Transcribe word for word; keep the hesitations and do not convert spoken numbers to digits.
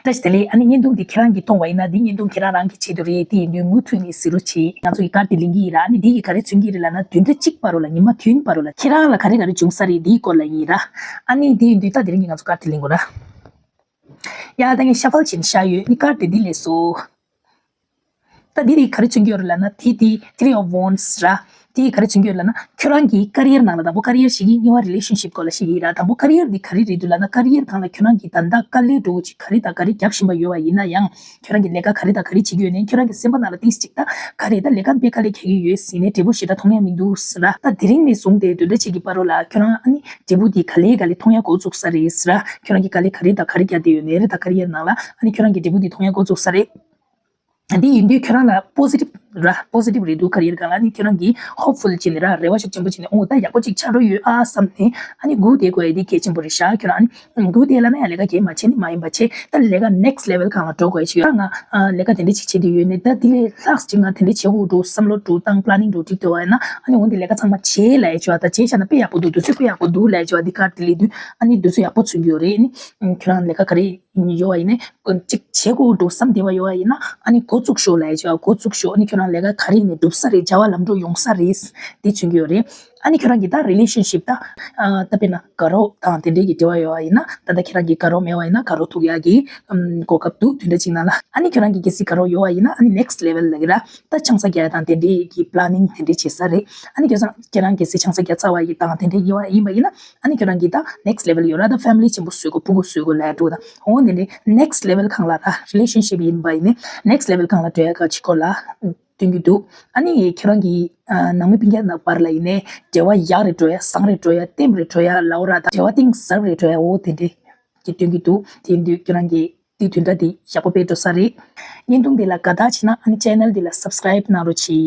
བཀྲ་ཤིས་བདེ་ལེགས། ཨ་ནི་བརྙན་ཐུང་འདི་ཁྱེད་རང་གིས་མཐོང་བ་ཡིན་ན། འདི་བརྙན་ཐུང་ཁྱེད་རང་རང་གི་ཆེད་དུ་རེད། དེ་ཡིན་དུས་མུ་མཐུད་ནས་གཟིགས་རོགས་བྱེད། ང་ཚོ་ཡི་ཀར་དེ་ལེན་གྱི་ཡིན་ར། ཨ་ནི་འདི་ཡི་ག་རེ་མཚོན་གྱི་རེད་ལབ་ན། བདུན་ཕྲག་གཅིག་བར་དུ་ལ། ཉི་མ་བདུན་བར་དུ་ལ་ཁྱེད་རང་ལ་ག་རེ་ག་རེ་བྱུང་ས་རེད། འདིའི་སྐོར་ལ་ཡིན་ར། ཨ་ནི་དེ་ཡིན་དུས་ད་དེ་རིང་གི་ང་ཚོ་ཀར་དེ་ལེན་དགོས་ར། ཡ་ད་ངས་ཤ་ཕལ་ཕྱིན་ཤ་ཡོད། ཨ་ནི་ཀར་དེ་འདི་ལས་སོ། ད་འདི་རིགས་ག་རེ་མཚོན་གྱི་ཡོད་རེད་ལབ་ན། དེ་དེ་Three of Wands ར། དེ་ག་རེ་མཚོན་གྱི་ཡོད་ལབ་ན། ཁྱོད་རང་གི་ཀ་རི་ཡར་ནང་ལ་དང་པོ་ཀ་རི་ཡར་ཤེས་ཀྱི་ཡིན། གཉིས་པ་རི་ལེ་ཤན་ཤིབ་སྐོར་ལ་ཤེས་ཀྱི་ཡིན་ར། དང་པོ་ཀ་རི་ཡར་འདི་ག་རེ་རེད་འདུག་ལབ་ན། ཀ་རི་ཡར་སྒང་ལ་ཁྱོད་རང་གིས་ད་ལྟ་དཀའ་ལས་འགྲོ་གི་ཅིག་ག་རེ་དང་ག་རེ་རྒྱབ་བཞིན་པ་ཡོད་པ་ཡིན་ན་ཡང་། ཁྱོད་རང་གིས་ལས་ཀ་ག་རེ་དང་ག་རེ་བྱེད་ཀྱི་ཡོད་ནའི། ཁྱོད་རང་གི་སེམས་པ་ནང་ལ་ཏིས་ཅིག་ད་ག་རེ་ད་ལས་ཀ་དཔེ་དཀའ་ལས་རྒྱག་གི་ཡོད་ཟེར་ནས་འབྲས་བུ་ཞེ་དྲག་མཐོང་ཡ་མི་འདུག་ཟེར་ར། ད་དེ་རིང་ནས་བཟུང་སྟེ་བདུན་ཕྲག་གཅིག་གི་བར་དུ་ལ་ཁྱོད་རང་ཨ་ནི་འབྲས་བུ་འདི་ག་ལེ་ག་ལེ་མཐོང་ཡ་འགོ་བཙུགས་ས་རེད་ཟེར་ར། ཁྱོད་རང་གིས་དཀའ་ལས་ག་རེ་དང་ག་རེ་རྒྱག་བསྡད་ཡོད་ནའི་རེད། ད་ཀ་རི་ཡར་ནང་ལ་ཨ་ནི་ཁྱོད་རང་གིས་འབྲས་བུ་འདི་མཐོང་ཡ་འགོ་བཙུགས་ས་རེད། འདི་ཡིན་དུས་ཁྱོད་རང་ལ་པོ་སི་ཊིབ་ར། པོ་སི་ཊིབ་རེད་འདུག་ཀ་རི་ཡར་སྒང་ལ། ཨ་ནི་ཁྱོད་རང་གིས་ཧོབ་ཕུལ་བྱས་ནས་ར། རེ་བ་ཤུགས་ཆེན་པོ་བྱས་ནས། འོ་ད་ཡག་པོ་ཅིག་ཆགས་འགྲོ་ཡོད་ཨ་བསམ་ནས་ཨ་ནི་སྒུག་བསྡད་དགོས་ཡ་འདི་གལ་ཆེན་པོ་རེད་ཤག་ཁྱོད་རང་ཨ་ནི་སྒུག་བསྡད་ལབ་ན་ཡང་ལས་ཀ་གང་ཡང་མ་བྱས་ནི་མ་ཡིན་པ་བྱས། ད་ལས་ཀ་ནེག་སི་ལེ་ཝལ་སྒང་ལ་འགྲོ་དགོས་ཡ་ཅིག་ཡོད། ད་ང་ཨ་ལས་ཀ་དེ་འདྲ་ཅིག་བྱེད་བསྡད་ཡོད་ནའི། ད་དེ་ལས་ལྷག་ཅིག་ང་དེ་འདྲ་བྱེད་དགོས་འགྲོ་བསམ་བློ་འགྲོ་དང་པ་ལེ་ནིང་འགྲོ་འགྲིག་འདུག་པ་ཡིན་ན། ཨ་ནི་འོ་འདི་ལས་ཀ་ཚང་མ་བྱས་ལབ་ཡ་ཅིག་ཡོད། ད་བྱས་བཞག་ན་དཔེ་ཡག་པོ་འདུག་དུས་ཚོད་དཔེ་ཡག་པོ་འདུག་ལབ་ཡ་ཅིག་ཡོད། འདི་ཀར་དེ་ལེན་དུས་ཨ་ནི་དུས་ཚོད་ཡག་པོ་མཚོན་གྱི་ཡོད་རེད། ཨ་ནི་ཁྱོད་རང་ལས་ཀ་ག་རེ་ཡོད་པ་ཡིན་ནའི། ཅིག་བྱེད་དགོས་འགྲོ་བསམ་བསྡད་པ་ཡོད་པ་ཡིན་ན། ཨ་ནི་འགོ་བཙུགས་ཤོག་ལབ་ཡ་ཅིག་ཡོད། འགོ་བཙུགས་ཤོག་ཨ་ནི་ཁྱོད་རང་ལས་ཀ་ག་རེ་ནས་འགྲུབ་ས་རེད། བྱ་བ་ལམ་འགྲོ་ཡོང་ས་རེད། འདི་མཚོན་གྱི་ཡོད་རེད། ཨ་ནི་ཁྱོད་རང་གི་ད་རི་ལེ་ཤན་ཤིབ་ད། ཨ་ད་དཔེར་ན་དགའ་རོགས་དང་དེ་འདྲའི་གི་འབྲེལ་བ་ཡོད་པ་ཡིན་ན། ད་ལྟ་ཁྱེད་རང་གི་དགའ་རོགས་མེད་པ་ཡིན་ན་དགའ་རོགས་ཐུག་ཡ་གི་ཨམ་གོ་སྐབས་འདུག་དེ་འདྲ་ཅིག་ནང་ལ། ཨ་ནི་ཁྱོད་རང་གི་གལ་སྲིད་དགའ་རོགས་ཡོད་པ་ཡིན་ན། ཨ་ནི་ནེག་སི་ལེ་ཝལ་ལབ་ཀྱི་ར། ད་ཆང་ས་རྒྱག་ཡ་དང་དེ་འདྲའི་གི་པ་ལེ་ནིང་དེ་འདྲའི་བྱེད་ས་རེད། ཨ་ནི་ཁྱོད་རང་ཁྱེད་རང་གལ་སྲིད་ཆང་ས་རྒྱག་ཚར་བ་ཡི་དང་དེ་འདྲའི་ཡོད་པ་ཡིན་པ་ཡིན་ན། ཨ་ནི་ཁྱོད་རང་གི་ད་ནེག་སི་ལེ་ཝལ་ཡོད་ར། ད་ཕེ་མི་ལི་ཆེན་པོ་བཟོ་དགོས། ཕྲུ་གུ་བཟོ་དགོས་ལབ་ཡ་འདྲ་བོ་དང་། འོ་དེ་འདྲའི་ནེག་སི་ལེ་ཝལ་སྒང་ལ་ར། རི་ལེ་ཤན་ཤིབ་ཡིན་པ་ཡིན་ནའི་ནེག་སི་ལེ་ཝལ་སྒང་ལ་འགྲོ་ཡ་ག་ཅིག་སྐོར་ལ་སྟོན་གྱི་འདུག་ཨ་ནི་ཁྱེད་རང་གི་ཨ་ནང་མི་སྤུན་ཀྱག་ནང་བར་ལ་ཡིན་ནའི་འབྲེལ་བ་ཡག་རེ་འགྲོ་ཡ། བཟང་རེ་འགྲོ་ཡ། ལྟེམ་རེ་འགྲོ་ཡ་ལབ་ར། ད་འབྲེལ་བ་གཏིང་ཟབ་རེ་འགྲོ་ཡ། འོ་དེ་འདྲའི་གི་སྟོན་གྱི་འདུག་དེ་ཡིན་དུས་ཁྱེད་རང་གིས་དེ་དོན་དག་དེ་ཡག་པོ་དཔེ་འགྲོ་ས་རེད། བརྙན་ཐུང་འདི་ལ་དགའ་རྟགས་བྱས་ན་ཨ་ནི་ཆེ་ནལ་འདི་ལ་སབ་སི་ཀ་རེབ་གནང་རོགས་གྱིས།